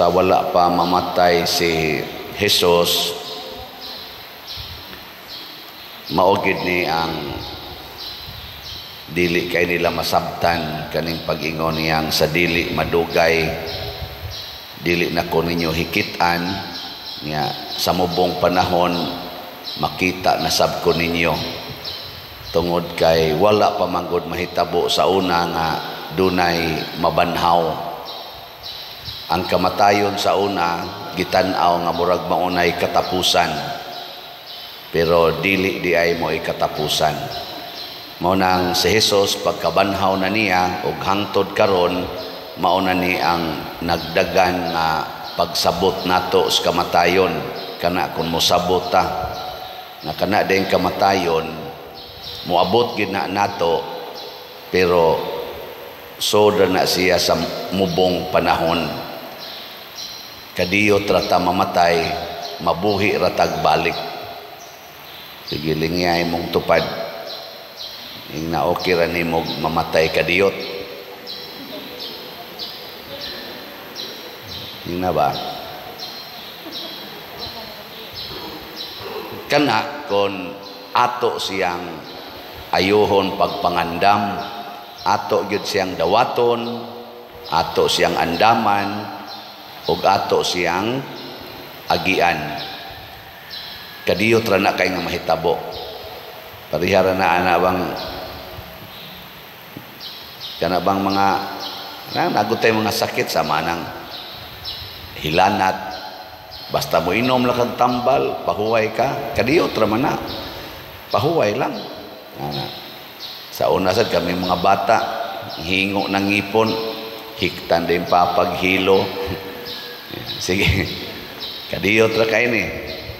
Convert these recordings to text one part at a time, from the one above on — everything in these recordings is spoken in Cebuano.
Sa wala pa mamatay si Jesus, mao gid ni ang dili kay nila masabtan kaning pag-ingon niyang sa dili madugay dili na ko ninyo hikit-an niya, sa mubong panahon makita na sab ko ninyo, tungod kay wala pa manggod mahitabo sa una nga dunay mabanhaw. Ang kamatayon sa una gitan-aw nga murag maunay katapusan, pero dili di ay mo katapusan. Mao nang si Jesus, pagkabanhaw na niya ug hangtod karon, mao na ni ang nagdagan nga pagsabot nato sa kamatayon. Kana kung mosabot ta na kana din kamatayon, moabot gid na nato, pero soda na siya sa mubong panahon. Kadiyot ra ta mamatay, mabuhi ra tag balik. Sige, lingyay mong tupad. Ing na okay ra nimo mamatay kadiyot. Ing na ba? Kana kon ato siyang ayuhon pagpangandam, ato gyud siyang dawaton, ato siyang andaman, ug ato siyang agian. Kadiyot ra na kay nga mahitabo. Parehara na ana bang kana bang mga nagutay mga sakit sa manang hilanat, basta mo inom lang kag tambal, pahuway ka, kadiyot ra man na, pahuway lang. Ana. Sa una sad kami mga bata, hingo ng ngipon, hiktan din papaghilo. Sige, kadiyot ra kay ni.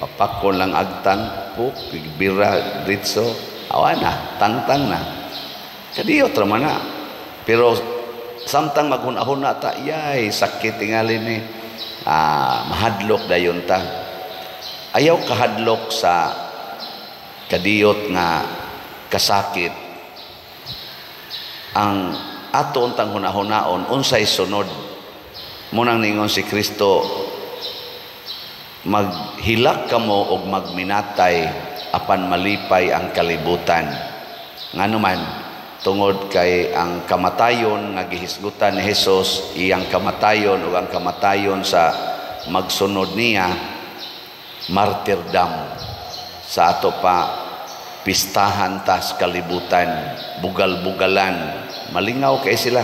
Papakon lang agtang, puk, bira, dritso, awa na, tangtang na. Kadiyot ra man na. Pero samtang maghuna-huna ta, yay, sakit tingali ni. Mahadlok dayon ta. Ayaw kahadlok sa kadiyot nga kasakit. Ang ato untang hunahunaon, unsay sunod. Munang ningon si Kristo, maghilak kamo og magminatay apan malipay ang kalibutan. Ngano man, tungod kay ang kamatayon nga gihisgutan ni Hesus, iyang kamatayon ug ang kamatayon sa magsunod niya, martyrdom. Sa ato pa pistahan tas kalibutan, bugal-bugalan, malingaw kay sila,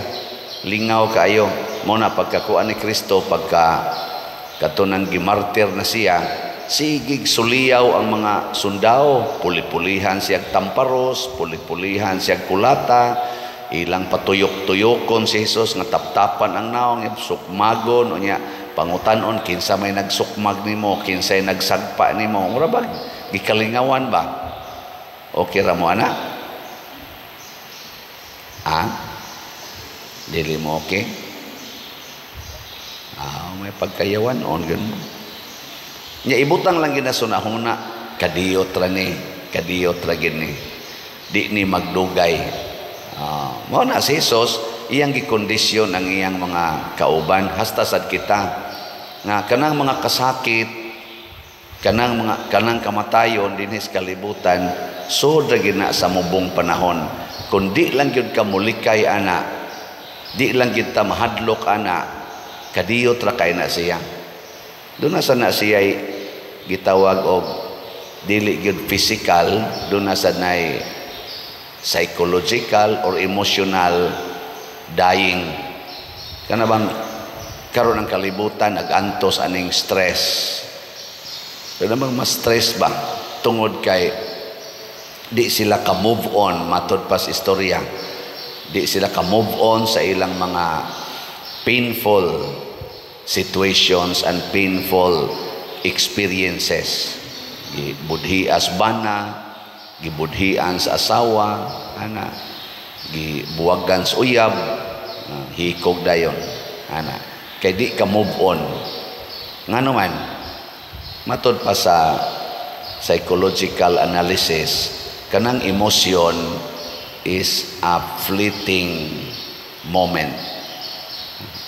lingaw kaayo. Mo na pagkakuan ni Kristo, pagka katunang gimartir na siya, sigig suliyaw ang mga sundao, puli-pulihan siyag tamparos, puli-pulihan siyag kulata, ilang patuyok-tuyokon si Jesus nga taptapan ang naong, sukmagon, unya pangutanon kinsa may nagsukmag nimo, kinsay nagsagpa nimo, mura ba gikalingawan ba? Okay ra mo ana? Ah? Dili mo okay? Ah, may pagkayawan on ganun. Nya ibutang lang ginasunahuna, kadiyot ra ni, kadiyot ra gini. Di ni magdugay. Mao na si Jesus, iyang gikondisyon ang iyang mga kauban hasta sad kita nga kanang mga kasakit, kanang mga kanang kamatayon dinhi sa kalibutan, sud ra gina sa mubong panahon. Kun di lang gyud ka mulikay ana, di lang gyud ta mahadlok ana, kadiyot ra kay na siya. Doon na sa na siya gitawag og dili gyud physical, doon na sa nay psychological or emotional dying. Kana bang karon ang kalibutan nagantos aning stress. Pero namang mas stress ba tungod kay di sila ka move on, matod pa sa istorya. Di sila ka move on sa ilang mga painful situations and painful experiences. Gibudhias bana, gibudhian sa asawa, ana, gibuwagan sa uyab, hikog dayon, ana. Kay di ka move on. Ngano man, matod pa sa psychological analysis, kanang emotion is a fleeting moment.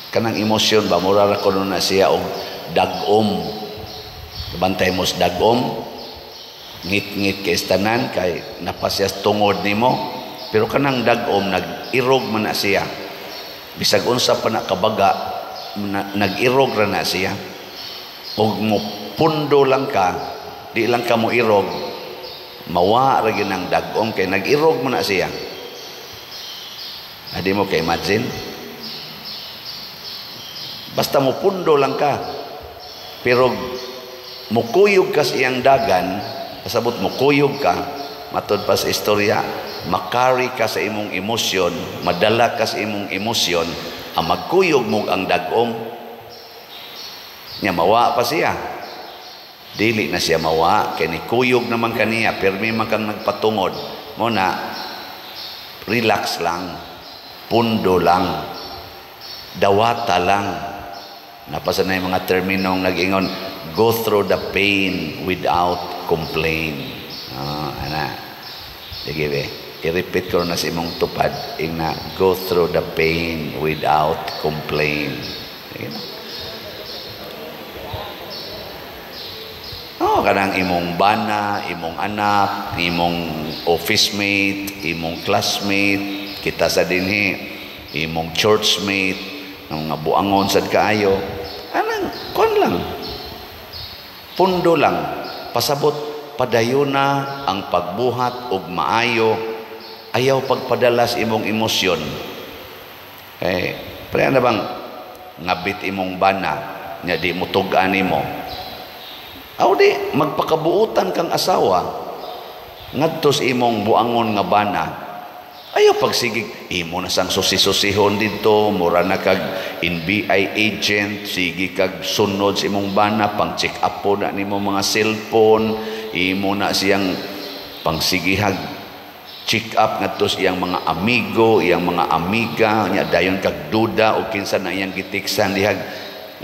Kanang emosyon ba, mura ra kuno na siya og dag-om. Bantay mo sa dag-om, ngit-ngit kay tanan kay napasya tungod nimo, pero kanang dag-om nag-irog man na siya. Bisag unsa pa na kabaga, nag-irog ra na siya. Og mo pundo lang ka, di lang ka mo irog, mawa ra gyud ang dag-om kay nag-irog man na siya. Adi mo kay imagine? Basta mo pundo lang ka, pero mukuyog ka sa iyang dagan, pasabot mukuyog ka, matod pa sa istorya, makari ka sa imong emosyon, madala ka sa imong emosyon, ang magkuyog mo ang dag-om. Nya mawa pa siya. Dili na siya mawa, kay nikuyog naman kaniya, pirmi man kang nagpatungod. Mo na, relax lang, pundo lang, dawata lang. Napasa na yung mga terminong nag-ingon, go through the pain without complaint. Oh, ana. Sige be, i-repeat ko na sa imong tupad, ingna, go through the pain without complaint. Sige na. Oh, kanang imong bana, imong anak, imong office mate, imong classmate, kita sa dinhi, imong churchmate, nga buangon sad kaayo. Anang kon lang. Pundo lang, pasabot padayuna ang pagbuhat og maayo, ayaw pagpadalas imong emosyon. Eh, pre na bang ngabit imong bana nya di mo tug-an nimo? Aw di magpakabuutan kang asawa ngadto sa imong buangon nga bana. Ayaw pagsigig imo na sang susi-susihon didto, mura na kag NBI agent, sige kag sunod sa imong bana, pang check up po na nimo mga cellphone, imo na siyang pangsigihag check up ngadto sa iyang mga amigo, iyang mga amiga, nya dayon kag duda og kinsa na iyang gitiksan dihag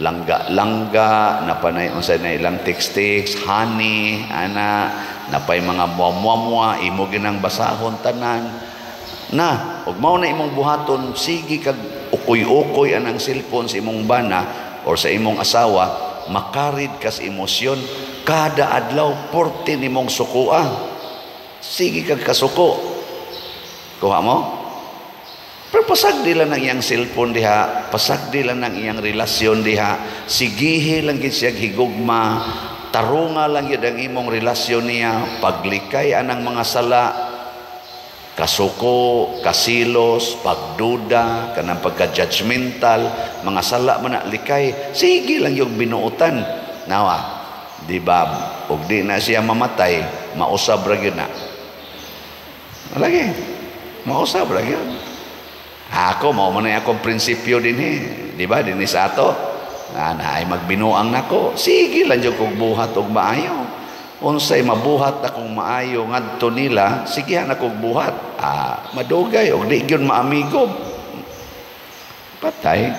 langga-langga, napanay unsa na ilang text-text, honey, ana, napay mga muwa-muwa, imo ginang basahon tanan. Na, ug mao na imong buhaton, sige kag ukoy-ukoy anang cellphone sa imong bana or sa imong asawa, makarid ka sa emosyon kada adlaw porte nimong sukoa. Sige kag kasuko. Kuha mo? Pero pasagdi lang ang iyang cellphone diha, pasagdi lang ang iyang relasyon diha, sigihi lang gid siya higugma, tarunga lang yun ang imong relasyon niya, paglikay anang mga sala, kasuko, kasilos, pagduda, kanang pagka-judgmental, mga sala man na likay, sige lang yung binuotan. Nawa, di ba, ug di na siya mamatay, mausab ra gyud na. Lagi, mausab ra gyud. Ako, mao man na akong prinsipyo dinhi, di ba, dinhi sa ato. Na ay magbinuang nako, sige lang jud kog buhat og maayo. Unsay mabuhat akong maayo ngadto nila, sige na kog buhat. Ah, madugay og di gyud maamigo. Patay.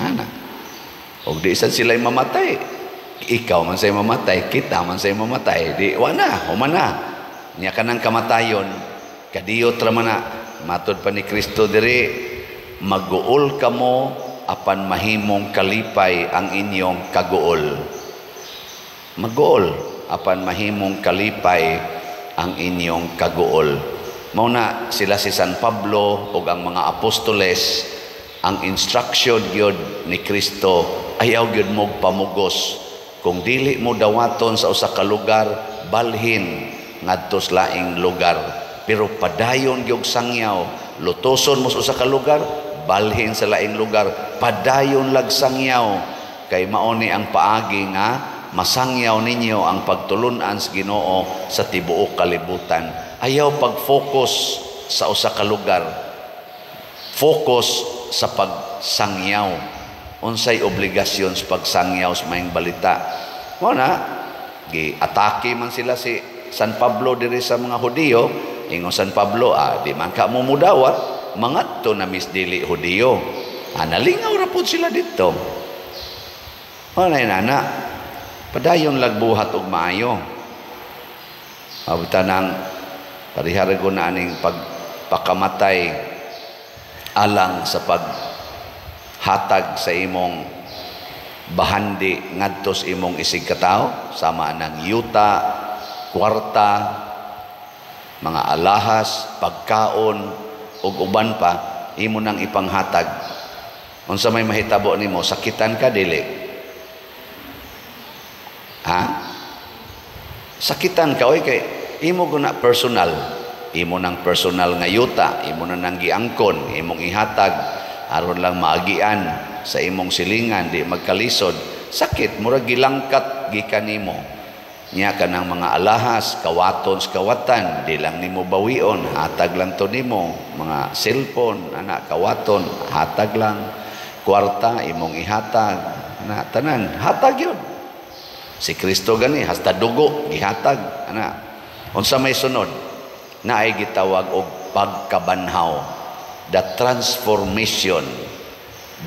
Ana. Og di sad sila'y mamatay. Ikaw man say mamatay, kita man say mamatay. Di wa na, human na. Nya kanang kamatayon, kadiyot ra man na. Matod pa ni Kristo diri, maguol kamo apan mahimong kalipay ang inyong kaguol. Maguol apan mahimong kalipay ang inyong kaguol. Mao na sila si San Pablo ug ang mga apostoles, ang instruction gyud ni Kristo, ayaw gyud mo pamugos. Kung dili mo dawaton sa usa ka lugar, balhin ngadto sa laing lugar. Pero padayon gyud sangyaw, lutoson mo sa usa ka lugar, balhin sa laing lugar, padayon lag sangyaw, kay mao ni ang paagi nga masangyaw ninyo ang pagtulun-an sa Ginoo sa tibuok kalibutan. Ayaw pag-focus sa usa ka lugar. Focus sa pagsangyaw. Unsay obligasyon sa pagsangyaw sa maayong balita? Mao na gi-atake man sila si San Pablo diri sa mga Hudiyo. Ingon San Pablo, di man ka mumudawat, mangadto na mis dili Hudiyo. Nalingaw ra pud sila didto. Mao na inana, padayon lagbuhat og maayo. Abutan ang parihara ko na aning pagpakamatay alang sa Hatag sa imong bahandi ngadto sa imong isig katawo, sama ng yuta, kwarta, mga alahas, pagkaon ug uban pa, imo nang ipanghatag. Unsa may mahitabo nimo? Sakitan ka, dili? Ha? Sakitan ka, oy, kay imo guna personal. Imo nang personal nga yuta, imo na nang giangkon, imong ihatag aron lang maagian sa imong silingan, di magkalisod. Sakit, murag gilangkat gikan nimo. Nya kanang mga alahas, kawaton sa kawatan, di lang nimo bawion, hatag lang to nimo. Mga cellphone, ana, kawaton, hatag lang. Kwarta, imong ihatag. Ana, tanan, hatag yun. Si Kristo gani, hasta dugo, gihatag. Ana, unsa may sunod? Naay gitawag og pagkabanhaw. The transformation.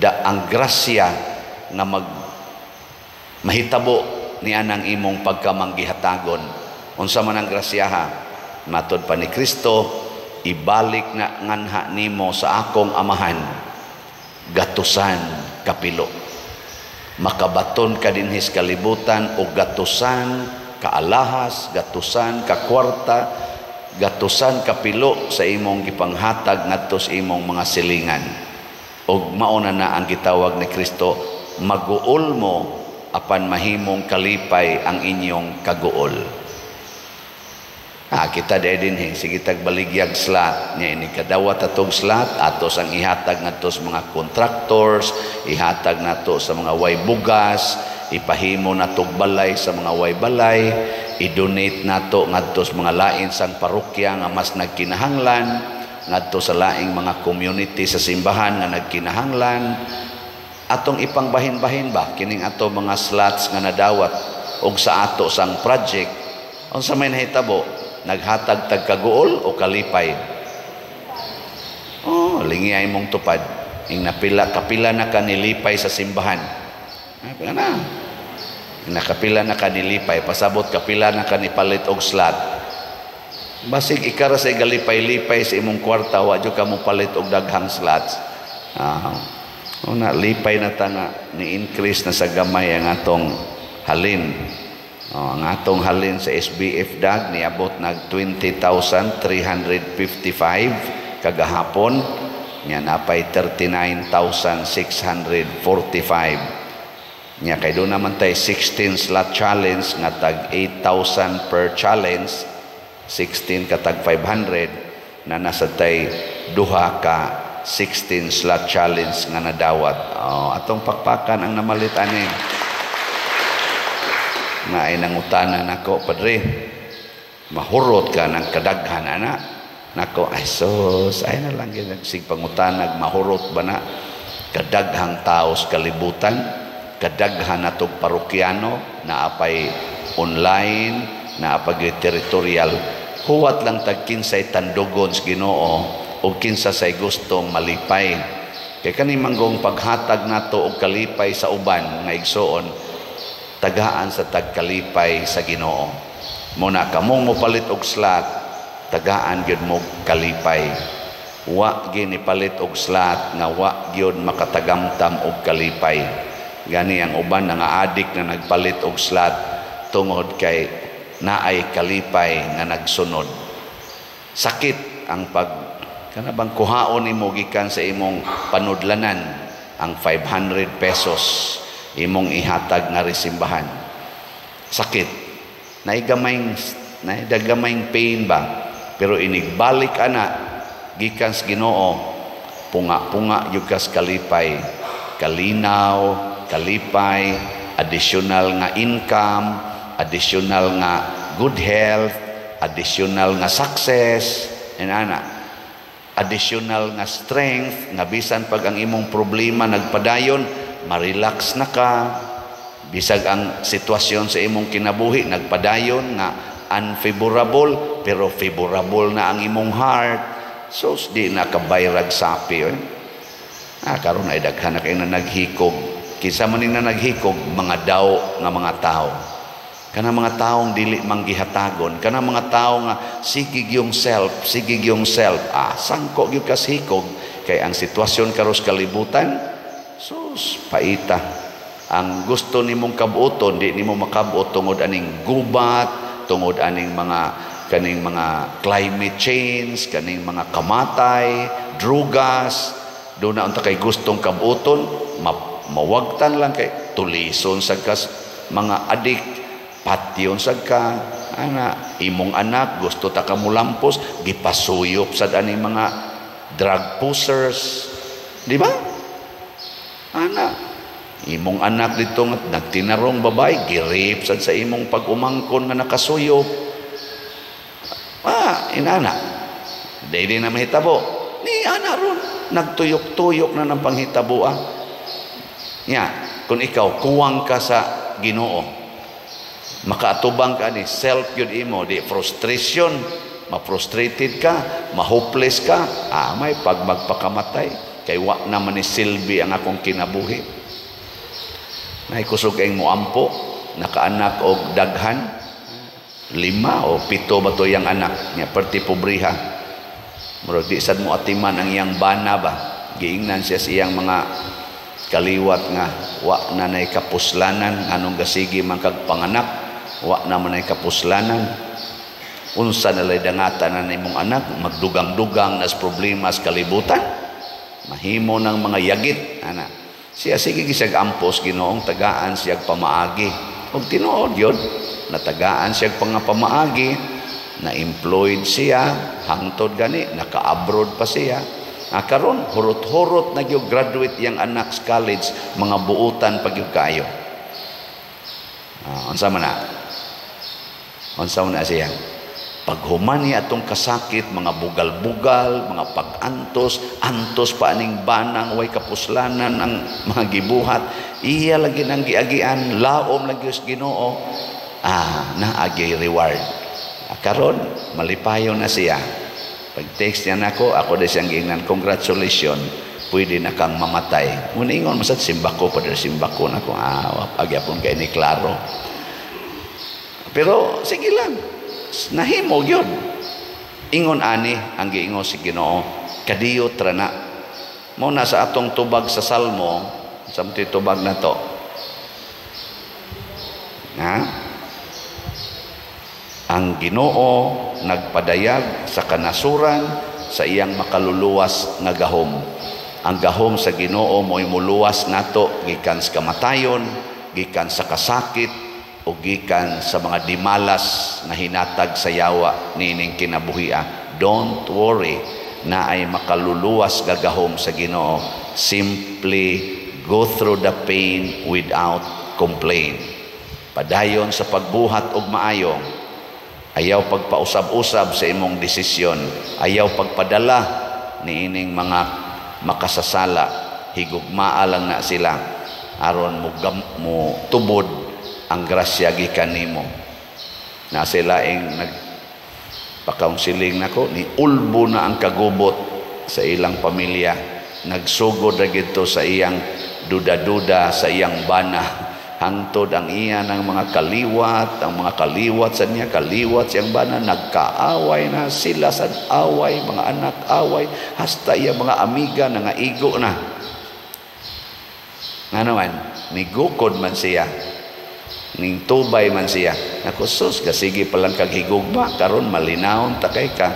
The ang grasya nga mag mahitabo ni anang imong pagkamanggihatagon. Unsa man ang grasyaha? Matod pa ni Kristo, ibalik na nganha nimo sa akong Amahan gatusan kapilo. Makabaton ka dinhis kalibutan og gatusan ka alahas, gatusan ka kwarta, gatusan kapilo sa imong gipanghatag ngadto sa imong mga silingan. Og mauna na ang gitawag ni Kristo, maguol mo apan mahimong kalipay ang inyong kaguol. Ah, kita di dinhi, sige tag baligyag slot nya, ini kadawat atong slot, atos ang ihatag ngadto sa mga contractors, ihatag nato sa mga way bugas, ipahimo natog balay sa mga way balay, i-donate nato ngadto sa mga lain sang parokya nga mas nagkinahanglan, ngadto sa laing mga community sa simbahan nga nagkinahanglan. Atong ipangbahin-bahin ba kining ato mga slots nga nadawat og sa ato sang project. Unsa may nahitabo? Naghatag tag kaguol o kalipay? Oh, lingi ay mong tupad ing napila kapila na ka nilipay sa simbahan. Ay, na nakapila na ka nilipay, pasabot kapila na ka nipalit og slot. Basig ikara sa galipay-lipay sa imong kwarta, wa jud ka mo palit og daghang slots. Ah, una, lipay na ta nga ni-increase na sa gamay ang atong halin. Oh, ang atong halin sa SBF DAG niabot nag 20,355 kagahapon, nya napay 39,645 nya, kay doon naman tay 16 slot challenge nga tag 8,000 per challenge, 16 katag 500 na nasa tay duha ka 16 slot challenge nga nadawat. Oh, atong pakpakan ang namalit ani. Na ay nangutana nako, "Padre, mahurot ka ng kadaghan ana?" Nako, ay sus, ay na lang sig pangutanag, mahurot ba na kadaghang tao sa kalibutan, kadaghan natong parokyano, naapay online, naapay territorial. Huwat lang tag kinsay tandugon sa Ginoo o kinsa say gustong malipay. Kay kani manggong paghatag nato og kalipay sa uban nga igsuon, tagaan sa tagkalipay sa Ginoo. Muna kamong mopalit og slot, tagaan gyud mo kalipay. Wa gini palit og slot nga wa gyud makatagamtam og kalipay. Gani ang uban nga adik na nagpalit og slot tungod kay naay kalipay nga nagsunod. Sakit ang pag kana bang kuhaon nimo gikan sa imong panudlanan ang 500 pesos, imong ihatag nga simbahan. Sakit. Naigamaing pain ba? Pero inigbalik ana gikan sa Ginoo, punga-punga gyud kas kalipay, kalinaw, kalipay, additional nga income, additional nga good health, additional nga success, and ana, additional nga strength nga bisan pag ang imong problema nagpadayon, ma-relax na ka. Bisag ang sitwasyon sa imong kinabuhi nagpadayon nga unfavorable, pero favorable na ang imong heart. So di na kabayrag sapi, eh. Ah, karon ay daghan na kayo na naghikog. Kinsa man na naghikog? Mga daw nga mga tao, kana mga taong dili manggihatagon, kana mga tao nga sige yung self, sige yung self. Ah, sangko gyud kas hikog kay ang sitwasyon karos kalibutan. Sus, paita. Ang gusto nimong kabuoton, di nimo makabuot tungod aning gubat, tungod aning mga kaning mga climate change, kaning mga kamatay, drugas. Doon na unta kay gustong kabuoton, mawagtan lang kay tulison sa kas mga adik, patyon sad ka ana. Imong anak gusto ta ka mulampos, gipasuyop sad aning mga drug pushers, di ba ana? Imong anak dito nga nagtinarong babae, gi-rape sad sa imong pag-umangkon nga nakasuyop. Ah, inana dili na mahitabo ni ana. Ron nagtuyok-tuyok na ng panghitabo, ah. Nya kung ikaw kuwang ka sa Ginoo, makaatubang ka ni self yun imo, di frustration, ma-frustrated ka, ma-hopeless ka, ah, may pag magpakamatay kay wa naman ni silbi ang akong kinabuhi. Nay kusog kayong muampo, nakaanak og daghan, lima o pito ba to yang anak niya, perti pobriha. Murag di sad mo atiman ang iyang bana ba. Giingnan siya sa iyang mga kaliwat nga wa na nay kapuslanan, anong gasigi man kag panganak, wa na man nay kapuslanan. Unsa na lay dangatan na nimong anak, magdugang-dugang nas problema sa kalibutan, mahimo ng mga yagit ana. Siya sige gisag ampos, Ginoong tagaan siyag pamaagi. Og tinuod yun, natagaan siyag pamaagi, na employed siya hangtod gani naka-abroad pa siya. Ah, karon hurot-hurot na gyud graduate yang anak sa college, mga buutan pag gyud kaayo. Ah, unsa man na? Unsa man na siya? Paghuman niya atong kasakit, mga bugal-bugal, mga pag-antos, antos pa aning banang way kapuslanan ang mga gibuhat, iya lagi nang giagian, laom lagi sa Ginoo, ah, naagay reward. Ah, karon malipayon na siya. Pag text niya nako, ako di siyang giingnan, "Congratulations, pwede na kang mamatay." Muna ingon, masad simbako pa diri, simbako nako, ah, agyapon kay ni klaro. Pero sige lang, nahimo gyud. Ingon ani ang giingon si Ginoo, kadiyot ra na. Mo na sa atong tubag sa Salmo, sa tubag na to. Ha? Ang Ginoo nagpadayag sa kanasuran sa iyang makaluluwas nga gahom. Ang gahom sa Ginoo mo'y muluwas nato gikan sa kamatayon, gikan sa kasakit, o gikan sa mga dimalas na hinatag sa yawa nining kinabuhia. Don't worry, na ay makaluluwas gagahom sa Ginoo. Simply go through the pain without complaint. Padayon sa pagbuhat og maayo. Ayaw pagpausab-usab sa imong desisyon. Ayaw pagpadala niining mga makasasala. Higugmaa lang na sila aron mo tubod ang grasya gikan nimo. Na sila ing nag pakaunsiling nako, ni ulbo na ang kagubot sa ilang pamilya. Nagsugod ra gito sa iyang duda-duda sa iyang bana, hangtod ang iya ng mga kaliwat, ang mga kaliwat sa niya, kaliwat siyang bana, nagkaaway na sila sa away, mga anak away, hasta iya mga amiga na nga igo na. Nga naman, nigukod man siya, ning tubay man siya. Naku, sus, kasige pa lang kag higugma, karon malinawon takay ka.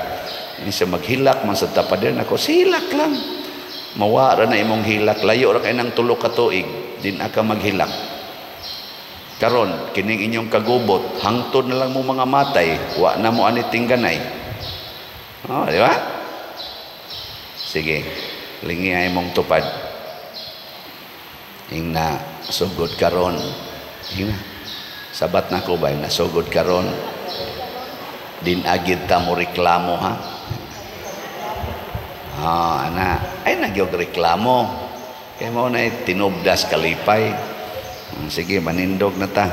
Ni siya maghilak man sa tapader, nako, silak lang. Mawara na imong hilak, layo ra kay nang 3 ka tuig, din aka maghilak. Karon kining inyong kagubot, hangtod na lang mo mga matay, wa na mo ani tingganay. Oh, di ba? Sige, lingi ay mong tupad. Ing na sugod karon. Ing na. Sabat na ko ba, nasugod karon. Din agid ta mo reklamo, ha? Ah, ana. Ay nagyog reklamo. Kaya mo na tinubdas kalipay. Sige, manindog na ta.